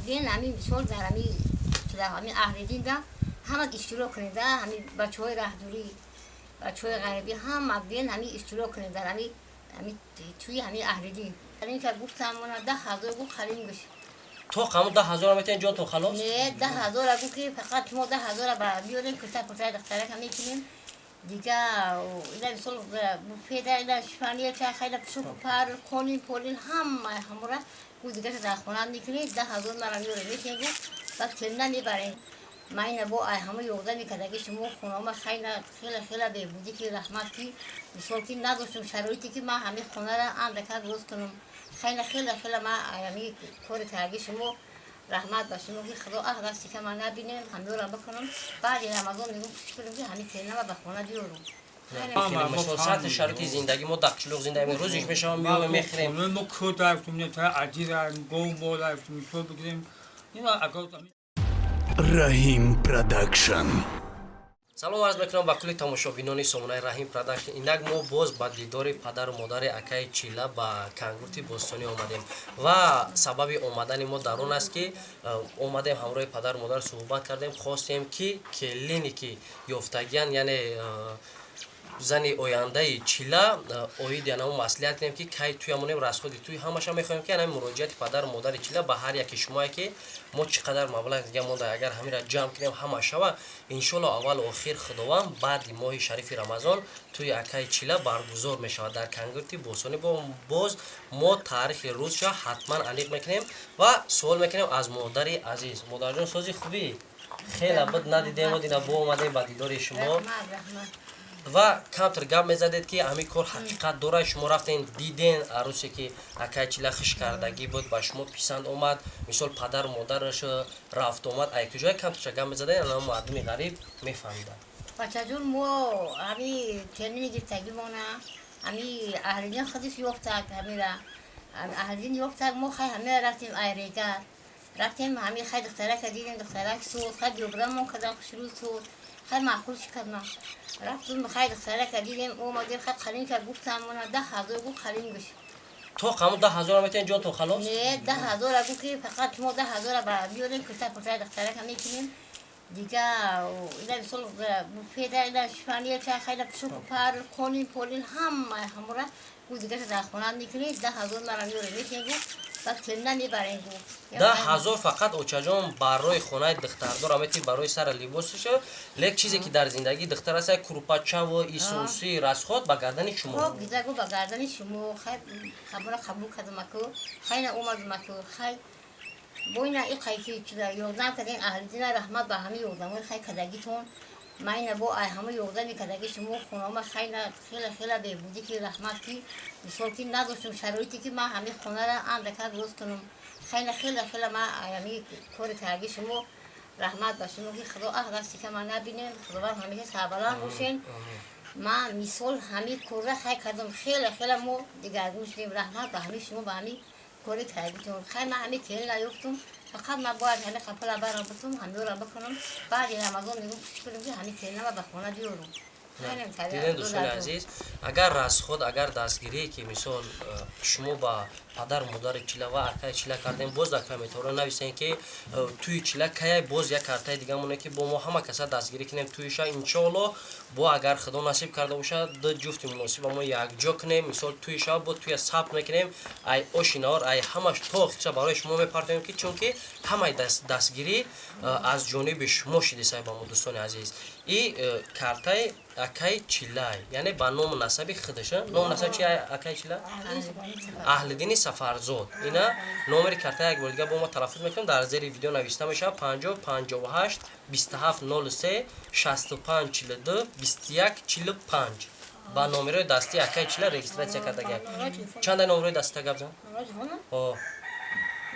Биен, ҳамин мисол дар ҳамин ҳамин аҳли динда ҳама иштирок кунед, ҳамин бачаҳои раҳдурӣ, бачаҳои ғарибӣ ҳама биен, ҳамин иштирок кунед дар ҳамин тӯи ҳамин аҳли дин. Ин ка гуфтам, 10,000 гу харим гӯш. То ҳамун 10,000 метавонед, ҷонтон халос? Не, 10,000 гу, ки фақат шумо 10,000 ба биёрем, курта, куртаи духтарака мекунем. Дига ина мисол буфеда, ина шифоньер, чархайда, пушуку пар, конин полин, ҳама ҳамора гу. Дигаша дар хона мекунед. 10,000 мара меёрем, мекунем гу, баъд келина мебарем. Ман ина бо ай ҳама ёрдами кардаги шумо хонама хайна хела хела беҳбудӣ ки раҳмат, ки мисол ки надоштум шароите, ки ман ҳамин хонара андака дуруст кунам. Хайна хела хела ман ҳамин кори кардаги шумо, раҳмат ба шумо, ки худо аҳ дасти ка ман набинем, ҳамёра бикунам. Баъди Рамазон мегум, кӯшиш кунем, ки ҳамин келинама ба хона биёрум. Мисол, сатҳи шароити зиндагӣ, мо дар қишлоқ зиндагӣ, рӯзиш мешавам, меоем, мехӯрем. Мо кӯд рафтем, аҷир гов мол рафтем, мисол бигирем. Раҳим Продакшн. Салом арз мекунам ба кулли тамошобинони сомонаи Раҳим Продакшн. Инак мо боз ба дидори падару модари акаи Чила ба Кангурти Бостонӣ омадем ва сабаби омадани мо дар он аст, ки омадем, ҳамроҳи падару модар суҳбат кардем. Хостем, ки келине ки ёфтагиян, яъне зани ояндаи Чила, оиди анамо маслиҳат кунем, ки кай туя монем, расходи туй ҳамаша мехоҳем, ки анами муроҷиати падару модари Чила ба ҳар яки шумое, ки мо чӣ қадар маблағ дига монда, агар ҳамира ҷамъ кунем, ҳама шава, иншолло, аввалу охир Худованд, баъди моҳи шарифи Рамазон туи акаи Чила баргузор мешавад дар Кангурти Бостонӣ. Боз мо таърихи рӯзша ҳатман аниқ мекунем ва суол мекунем аз модари азиз. Модарҷон, сози хубӣ? Хеле буд надидему дина бо омадем ба дидори шумо. Ва камтар гап мезадед, ки ҳамин кор ҳақиқат дорад. Шумо рафтен, диден, арӯсе ки акаи Чила хиш кардагӣ буд, ба шумо писанд омад. Мисол, падару модараш рафт омад ай куҷое? Камтарша гап мезаден, ана мардуми ғариб мефаҳмиданд. Бачаҷон, мо ҳами термини гирифтагимона ҳами аҳлидин худиш ёфтак, ҳамира аҳлидин ёфтак. Мо хай ҳамира рафтем, айрегар рафтем, ҳами хай духтарака дидем, духтарак суд, хай биёбрамон кардам, хушрӯ суд, хай маъқул шикардам. Рафтум, хай духтарака дидем, омадем, хай қалим ка гуфтам, 10,000 гу қалим гӯш. То ҳамун 10,000 метавонед, ҷонтон халос? Не, 10,000 гу, ки фақат шумо 10,000 ба биёрем, курта, куртаи духтарака мекунем. Дига ина мисол буфеда, ина шифоньер, чархайда, пушуку пар, конин полин, ҳама ҳамора гу. Дигаша дар хона мекунед. 10,000 мара меёрем, мекунем гу, баъд келина мебарем гу. 10,000 фақат, очаҷон, барои хонаи духтардор амети, барои сара либосаша. Лек чизе ки дар зиндагии духтар аст, курпачаву исуси, расход ба гардани шумо. Гиза гу, ба гардани шумо. Хай хабара қабул кардамаку, хайна омадамаку, хай боина иқай ки ёрдам карден аҳлидина, раҳмат ба ҳамаи ёрдамои хай кардагитон. Ман ина бо ай ҳама ёрдами кардаги шумо хонама хайна хела хела беҳбудӣ ки раҳмат, ки мисол ки надоштум шароите, ки ман ҳамин хонара андака дуруст кунам. Хайна хела хела ман ҳамин кори кардаги шумо, раҳмат ба шумо, ки худо аҳ дасти ка ман набинем, Худованд ҳамеша сарбаланд бошен. Ман мисол ҳамин корра хай кардам, хела хела мо дигаргун шудем. Раҳмат ба ҳамин шумо, ба ҳамин кори кардагитон. Хай ман ҳамин келин наёфтум, фақат ман бояд ҳамин қапала барам битум, ҳамёра бикунам. Баъди Рамазон мегум, кӯшиш кунем, ки ҳамин келинама ба хона биёрум. Дидем, дӯстони азиз, агар расход, агар дастгирие, ки мисол шумо ба падару модари Чила ва акаи Чила кардем, боз дар комментариҳо нависем, ки тӯи Чила каяй. Боз як картаи дига моне, ки бо мо ҳама каса дастгирӣ кунем тӯиша. Иншоалло, бо агар Худо насиб карда бошад, ду ҷуфти муносиба мо якҷо кунем, мисол, тӯиша бо тӯя сабт мекунем, ай оши наор, ай ҳамаш то охирша барои шумо мепартоем, ки чунки ҳамаи дастгирӣ аз ҷониби шумо шидисай ба мо. Дӯстони азиз, и картаи акаи Чилай, яъне ба ному насаби худаш. Ному насаб чи акаи Чила? Аҳлиддини Сафарзод. Ина номери карта як бор дига бо мо талаффуз мекунем, дар зери видео нависта мешавад: 50 58 27 03 65 42 21 45. Ба номерои дастии акаи Чила регистрация кардагиам. Чанда номерои дастита гап зан?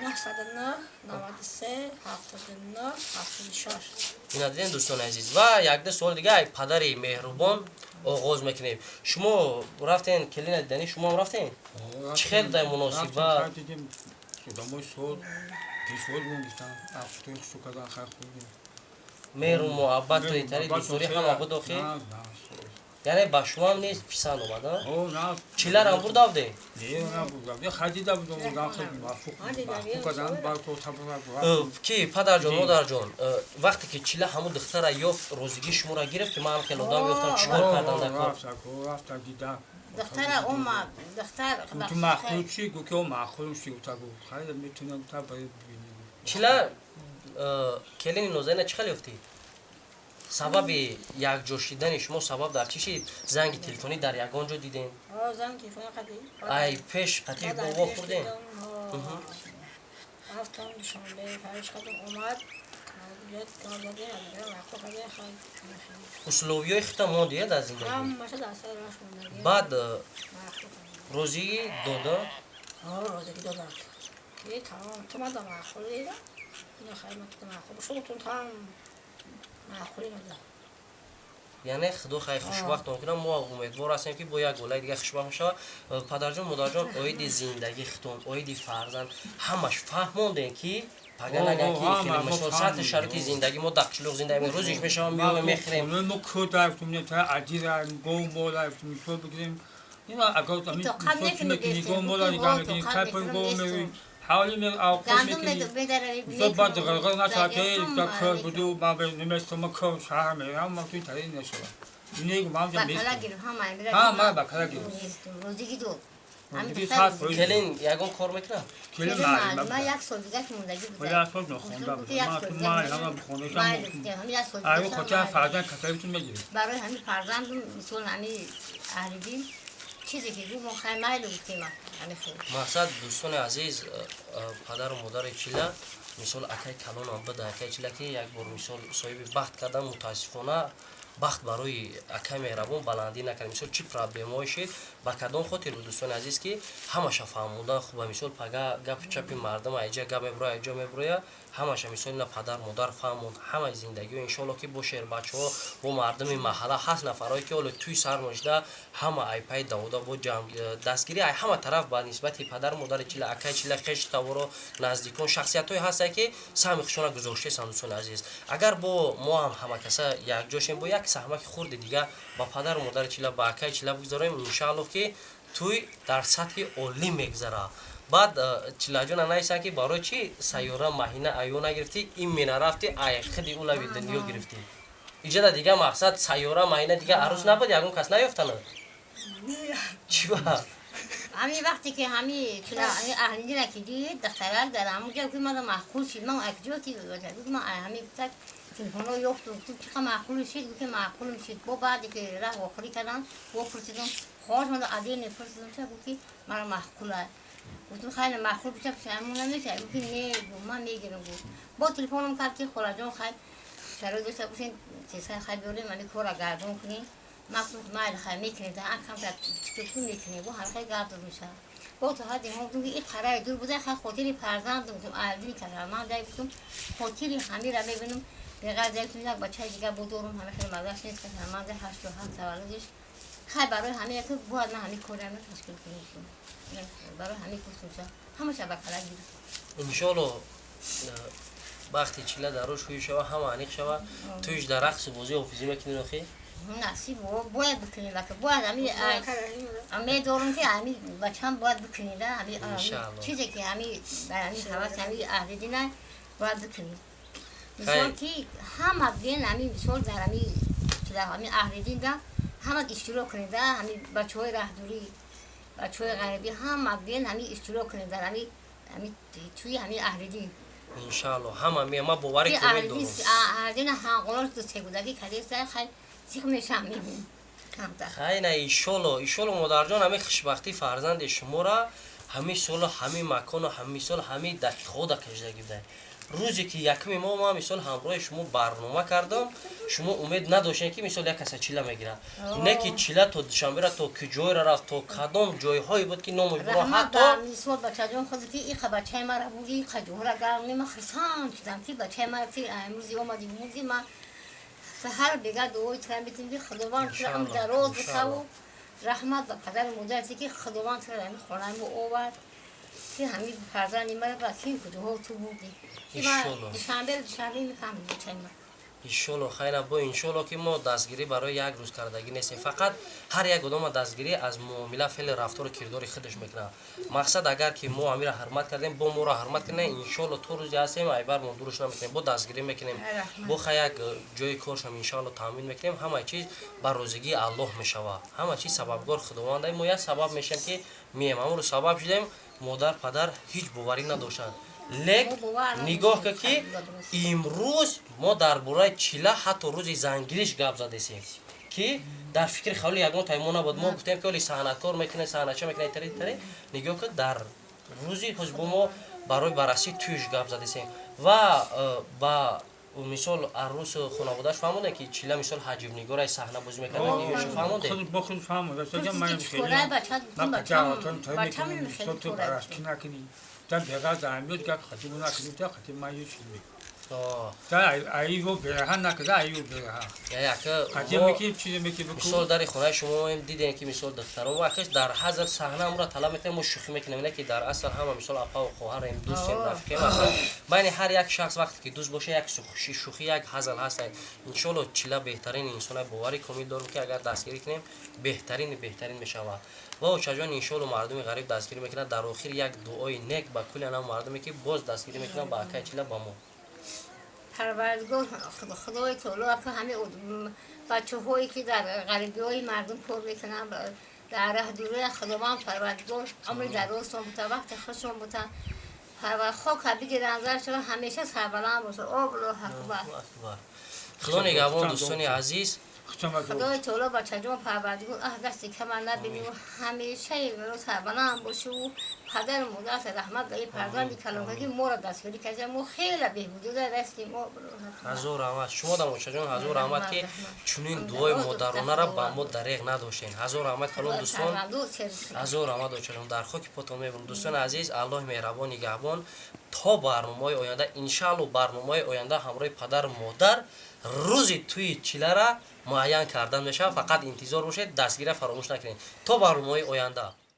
909 93 79 76. Ина дидем, дӯстони азиз. Ва якда суол дига ай падари меҳрубон оғоз мекунем. Шумо рафтен келина дидани, шумоам рафтен, чӣ хел дай муносибат? Одамои сол пешвоз гирифтан, афтои хушу кардан, хай хӯрдем. Меҳру муҳаббату итари дӯстдорӣ ҳама буд охи? Яъне ба шумоам нест писанд омада? О, на. Чиларам бурда будем? Не, на бурда. Я хадида будам, одам хел мафуқ. Мафуқ кадан ба то табра. Ки падарҷон, модарҷон, вақте ки чила ҳамун духтара ёфт, розигии шуморо гирифт, ки ман ҳам хел одам ёфтам, чӣ кор кардан дар кор? Рафта дида. Духтара омад, духтар. Ту маъқул чӣ? Гу ки маъқул чӣ гуфта гу. Хайр, метунам та бари бибинем. Чила келини нозанина чӣ хел ёфтӣ? Сабаби якҷо шидани шумо сабаб дар чӣ шид? Занги телефонӣ дар ягон ҷо дидем? Занг телефонӣ қадӣ. Ай пеш қатӣ бо хӯрдем? Рафтам Душанбе, париш кардам, омад. Условиёи хита мондия дар зиндагӣ? Баъд розигӣ дода? Розигӣ дода. Тамом, ту мада маъқулӣ? Маъқулӣ мада. Яъне худо хай хушбахт он кунад. Мо умедвор ҳастем, ки бо як олаи дига хушбахт мешавад. Падарҷон, модарҷон, оиди зиндагӣ хитон, оиди фарзанд ҳамаш фаҳмондем, ки пага наган ки хеле мисол сатҳи шароити зиндагӣ мо дар қишлоқ зиндагӣ мекунем, рӯзиш мешава, меоем, мехӯрем. Мо кӯдафтум, аҷира гов молафтум, мисол бигирем. Ина агар гов мола нигоҳ мекунем, кайпои гов мерӯем, ҳавли мер авқот мекунем. Мисол баъд ғарғар нашавад, ки кор буду, ман наместам, ма кор шаҳр мерам, ман туи тари нашавад. Инегу ман ҷа местам. Ҳа, ман ба кала гирифт. Розигӣ дод. Келин ягон кор мекунад? Келин ман як сол дига ки мондагӣ буд. Як сол нохонда буд. Ман ҳама бихондаам. Аю хотя фарзанд касабитон мегирифт. Барои ҳамин фарзандум, мисол ҳамин аҳлидин чизе ки гуфт, мо хай майлу гуфтем, ҳамин хел. Мақсад, дӯстони азиз, падару модари Чила, мисол акай калонам буда, акай Чила, ки як бор мисол соҳиби бахт кардам, мутаассифона бахт барои акай меҳрабон баландӣ накард. Мисол чӣ проблемаҳое шид, ба кадом хотир буд, дӯстони азиз, ки ҳамаша фаҳмондан хуба. Мисол пага гапи чапи мардам айҷа гап мебуроя, айҷо мебуроя, ҳамаша мисол ина падар модар фаҳмонд ҳамаи зиндагио. Иншоалло, ки бо шербачаҳо, бо мардуми маҳалла ҳаст, нафарое ки ҳоло тӯй сар мошида, ҳама айпаи давода бо дастгирӣ ай ҳама тараф ба нисбати падару модари Чила, акай Чила, хешу таворо, наздикон, шахсиятҳое ҳастанд, ки саҳми худшона гузоштаестанд. Дӯстони азиз, агар бо мо ҳам ҳамакаса якҷо шем, бо як саҳмаки хурди дига ба падару модари Чила, ба акаи Чила бигзорем, иншаалло, ки тӯй дар сатҳи олӣ мегузарад. Баъд Чилаҷона нависанд, ки барои чӣ сайёра маҳина аё нагирифтӣ, ин мена рафтӣ, ай хиди ӯ лави дунё гирифтӣ. Иҷода дига мақсад сайёра маҳина дига арӯс набуд, ягон кас наёфтана? Чӣ ба? Ҳамин вақте ки ҳами аҳлидина ки дид, духтарак дар ҳамун ҷо ки мана маъқул шид, ман акҷо ки ман ҳами так телефонҳо ёфтум, гуфтум, чӣ қа маъқул шид? Гуфт, маъқулм шид. Бо баъде ки раҳ охирӣ кардам, бо пурсидам, хоҳиш манда адел пурсидам, ча гуфт, ки мара маъқул аст. Гуфтум, хайр, маъқул биша, пушаймон намешавӣ? Гуфт, не, гуфт, ман мегирам, гуфт. Бо телефоном кард, ки холаҷон, хай шароит дошта бошем, тезхай хай биёрем, ҳами кора гардон кунем. Ман гуфтум, майли, хай мекунем, камтар чикр мекунем, бо ҳамин хай гап дод мешавад. Бо то ҳадди мо гуфтум, ки ин қараи дур буда, хай хотири фарзандам, гуфтум, аҳлидини касалманд дай, гуфтум, хотири ҳамира мебинам. Беғарз гуфтум, як бачаи дига бо дорум, ҳамин хеле мардаш нест, касалманд, 87 таваллудиш. Хай барои ҳамин ки бояд ман ҳамин корро ташкил кунем, гуфтум. Барои ҳамин гуфтум, ҳамаша ба кала гирифт. Иншоалло, бахти Чила дар рӯш ҳуй шава, ҳама аниқ шава. Тӯйш дар рақсу бозӣ ҳофизӣ мекунӣ охи? Насиб бояд бикунем, ака, бояд ҳами медорум, ки ҳами бачам бояд бикунем да ҳами чизе ки ҳами ҳами ҳавас ҳами аҳли дина бояд бикунем. Мисол ки ҳама бин ҳами мисол дар ҳами ҳами аҳли дин да ҳама иштирок кунем да ҳами бачаҳои раҳдурӣ, бачаҳои ғарибӣ, ҳама бин ҳами иштирок кунем дар ҳами ҳами тӯи ҳами аҳли дин. Иншаалло, ҳама ман бовари комил дорам. Аҳли дин ҳанқолош дусегудагӣ кардеста, хай зиқ мешам, мебинем. Хай на, иншолло, иншолло, модарҷон, ҳамин хушбахтии фарзанди шуморо ҳамин солу ҳамин макону ҳамин сол ҳамин дақиқаҳо да кашидагӣ будай. Рӯзе ки якуми мо ман мисол ҳамроҳи шумо барнома кардам, шумо умед надоштем, ки мисол як каса чила мегирад. Не ки чила то Душанбера, то куҷойра рафт, то кадом ҷойҳое буд, ки номаш буро ҳатто. Мисол бачаҷон, хози ки иқа бачаи мара буди, иқа ҷоҳра гарм, ман хурсанд шудам, ки бачаи мара ки имрӯзи омади мурди. Ман саҳар бега дуои тира метем, ки Худованд тура умр дароз бисаву раҳмат ба падару модарте, ки Худованд тура ҳамин хонаи мо овард, ки ҳамин фарзанди мара ба кин куҷоҳо ту бурдӣ. Душанбе Душанбе мефаҳмид бачаи ман. Иншолло, хайра бо, иншолло, ки мо дастгирӣ барои як рӯз кардагӣ нестем. Фақат ҳар як одама дастгирӣ аз муомила, феъли, рафтору кирдори худаш мекунад. Мақсад, агар ки мо амира ҳурмат кардем, бо моро ҳурмат кунем, иншолло, то рӯзе ҳастем, айбар мо дуруш намекунем, бо дастгирӣ мекунем, бо ха як ҷои коршам иншоалло таъмин мекунем. Ҳама чиз ба розигии Аллоҳ мешавад, ҳама чиз сабабгор Худованда. Мо як сабаб мешавем, ки меем, ҳамон рӯз сабаб шудем. Модар, падар ҳеҷ боварӣ надоштанд, лек нигоҳ ка, ки имрӯз мо дар бораи Чила ҳатто рӯзи зангириш гап задесем, ки дар фикри хаёли ягон тай мо набуд. Мо гуфтем, ки оли саҳнаткор мекунед, саҳнача мекунед, тари тари. Нигоҳ ка, дар рӯзи ҳоз бо мо барои баррасии тӯйш гап задесем ва ба мисол аррусу хонаводааш фаҳмондем, ки Чила мисол ҳаҷвнигораи, саҳна бозӣ мекард, фаҳмондем. Бо худ фаҳмонд. Пурсид, ки чӣ кораи бачат? Гуфтам, бачам хеле ту кораи. Барашки накунӣ, да беғаз амиёд гап хатибу накунӣ, да хатиб ман ё чиз мекунам, да аиво бераҳа накарда, аиво бераҳа хатиб меки чизе меки. Мисол, дари хонаи шумо дидем, ки мисол духтаро акаш дар ҳазр саҳна амро талаб мекунем, мо шӯхӣ мекунем, не ки дар асл ҳама мисол апаву хоҳарем, дӯстем, рафиқем. Асл байни ҳар як шахс вақте ки дӯст боша, як шӯхӣ, як ҳазл ҳаст. Иншолло, Чила беҳтарин инсона, бовари комил дорем, ки агар дастгирӣ кунем, беҳтарини беҳтарин мешавад. Ва очаҷон, иншолло, мардуми ғариб дастгирӣ мекунад. Дар охир як дуои нек ба кулли анам мардуме, ки боз дастгирӣ мекунад, ба акаи Чила, ба мо. Парвардигор, Худои таоло, ака ҳами бачаҳое, ки дар ғарибиҳои мардум кор мекунанд, дар раҳ дури, Худованд Парвардигор умри дарозтон бута, вақти хушон бута, хока бигиранд заршон, ҳамеша сарбаланд боша. Аллоҳ акбар. Худо нигаҳбон, дӯстони азиз. Худои таоло, бачаҷон, Парвардигор, аҳ, дасти кама набиниву ҳамешаи сарбаланд бошиву падару модарта раҳмат гаи фарзанди калонкаги моро дастгирӣ карда, мо хеле беҳбудида растим. Ҳазор раҳмат шумо дам, очаҷон, ҳазор раҳмат, ки чунин дуои модаронаро ба мо дареғ надоштем. Ҳазор раҳмат, калон, дӯстон, ҳазор раҳмат, очаҷон, дар хоки потон мебурам. Дӯстони азиз, Аллоҳи меҳрабон нигаҳбон то барномаҳои оянда, иншаалло. Барномаҳои оянда ҳамроҳи падару модар рӯзи тӯи Чилара муайян кардан мешавад. Фақат интизор бошед, дастгирия фаромӯш накунед. То барномаҳои оянда.